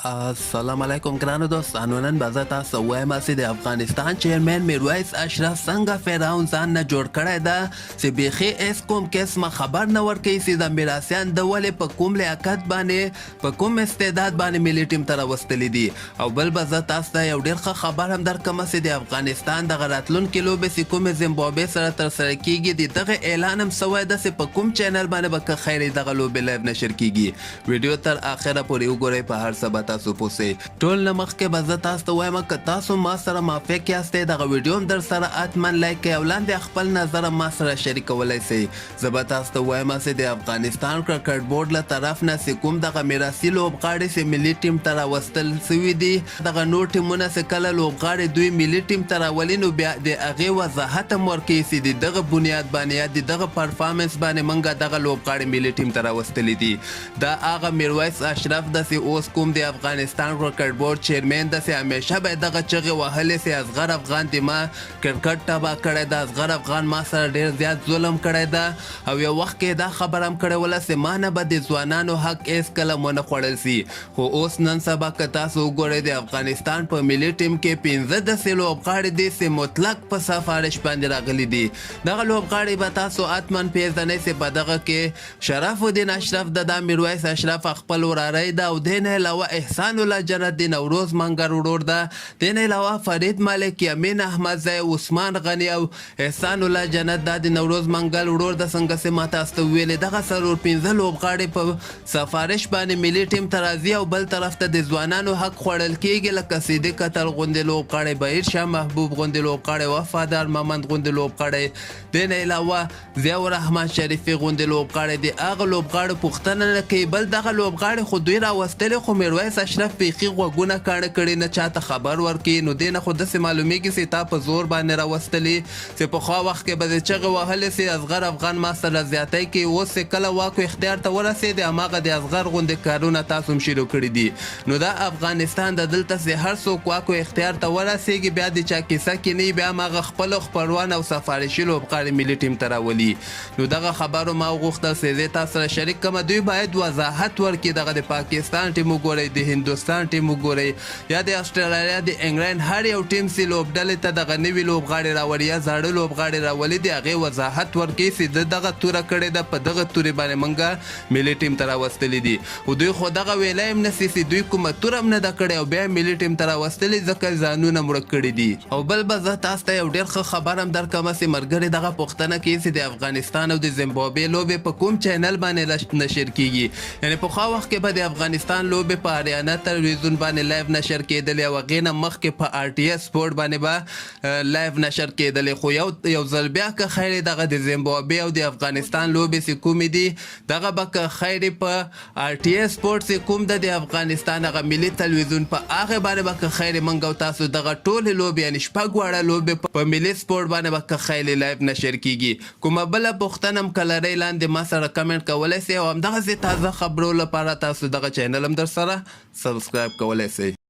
السلام علیکم ګرانو دوستانو، نن به زه تاسو وایم چې د افغانستان چیرمن میرویس اشرف څنګه فرعون ځان نه جوړ کړی ده چې بیخي هیڅ کوم قسمه خبر نه ورکوي چې د میراثیان د ولې په کوم لیاقت باندې، په کوم استعداد باندې ملي ټیم ته راوستلي دي. او بل به زه تاسو ته یو ډیر ښه خبر هم درکړم چې د افغانستان دغه راتلونکې لوبې چې کومې زمبابوې سره ترسره کیږي، د دغه اعلان هم سوی ده چې په کوم چینل باندې به که خیر دغه لوبې لایو نشر کیږي. ویډیو تر اخره پورې وګورئ، په هر څه به تاسو پوه سئ. ټول نه مخکې به زه تاسو ته وایم، که تاسو ما سره موافق یاستئ، دغه ویډیو هم در سره حتما لایک کړئ او لاندې خپل نظر هم ما سره شریکولای سئ. زه به تاسو ته وایم چې د افغانستان کرکټ بورډ له طرف نه چې کوم دغه میراثي لوبغاړي چې ملي ټیم ته راوستل سوي دي، دغه نور ټیمونه چې کله لوبغاړي دوی ملي ټیم ته راولي، نو بیا د هغې وضاحت هم ورکوي چې د دغه بنیاد باندې یا د دغه پرفارمنس باندې مونږ دغه لوبغاړي ملي ټیم ته راوستلي دي. دا هغه میرویس اشرف ده چې اوس کوم د افغانستان کرکټ بورډ چیرمین ده، چې همیشه به دغه چغې وهلې چې اصغر افغان د ما کرکټ تباه کړی ده، اصغر افغان ما سره ډیر زیات ظلم کړی ده، او یو وخت کې دا خبره هم کړې وله چې ما نه به د ځوانانو حق هېڅ کله ونه خوړل سي. خو اوس نن سبا که تاسو وګورئ، د افغانستان په ملي ټیم کې 5 داسې لوبغاړي دي چې مطلق په سفارش باندې راغلي دي. دغه لوبغاړي به تاسو حتما پیژنئ چې په دغه کې شرف الدین اشرف د دا میرویس اشرف خپل وراره ده، او دې نه علاوه احسان الله جنت د نوروز منګر ورور ده، دې نه علاوه فرید ملک، یمین احمدزی، عثمان غني او احسان الله جنت دا د نوروز منګل ورور ده. څنګه چې ما تاسو ته وویلې، دغه څلور پنځه لوبغاړي په سفارش باندې ملي ټیم ته راځي او بل طرف ته د ځوانانو حق خوړل کیږي، لکه صدیق اتل غوندې لوبغاړی، بهیر شاه محبوب غوندې لوبغاړی، وفادار ممند غوندې لوبغاړی، دې نه علاوه ضیاء الرحمن شریفي غوندې لوبغاړی، د هغه لوبغاړو پوښتنه نه کوي. بل دغه لوبغاړي خو دوی راوستلي، خو میرویس اشرف بیخي غوږونه کاڼه کړي، نه چاته خبر ورکوي. نو دې نه خو داسې معلومیږي چې تا په زور باندې راوستلي، چې پخوا وخت کې به د چغې وهلې چې اصغر افغان ما سره زیاتی کوي. اوس چې کله واک و اختیار ته ورسېدې، هماغه د اصغر غوندې کارونه تاسو هم شروع کړي دي. نو دا افغانستان د دلته چې هر څوک واک و اختیار ته ورسېږي، بیا د چا کیسه کې نه، بیا هماغه خپل خپلوان او سفارشي لوبغاړي ملي ټیم ته راولي. نو دغه خبرو ما وغوښتل چې زه تاسو سره شریک کړم. دوی باید وضاحت ورکړي. دغه د پاکستان ټیم وګورئ، د هندوستان ټیم وګورئ یا د اسټرالیا، د انګلند، هر یو ټیم چې لوبډلې ته دغه نوي لوبغاړي راولي یا زاړه لوبغاړي راولي، د هغې وضاحت ورکړي چې د دغه توره کړې ده، په دغه تورې باندې مونږه ملي ټیم ته راوستلي دي. خو دوی خو دغه ویلی هم نسي چې دوی کومه توره هم نه ده کړې او بیا ملي ټیم ته راوستلي، ځکه ځانونه مړه کړي دي. او بل به زه تاسو ته یو ډېر ښه خبر هم درکړم چې ملګري دغه پوښتنه کوي چې د افغانستان او د زمبابوې لوبې په کوم چینل باندې نشر کیږي. یعنی پخوا وخت کې به د افغانستان لوبې په اریانا تلویزیون باندې لایو نشر کېدلې او هغې نه مخکې په آر ټي اس سپورټ باندې به لایو نشر کېدلې. خو یو ځل بیا که خیر دغه د زمبابوې او د افغانستان لوبې چې کومې دي، دغه به که خیر په آر ټي اس سپورټ چې کوم د افغانستان هغه ملي تلویزیون، په هغه باندې به که خیر منګ او تاسو دغه ټولې لوبې، یعنی شپږ واړه لوبې په ملي سپورټ باندې به که خیر لایو نشر کیږي. کومه بله پوښتنه هم که لرئ، لاندې ما سره کمنټ کولی سئ، او همدغسې تازه خبرو لپاره تاسو دغه چینل هم در سره سبسکرایب کولی سئ.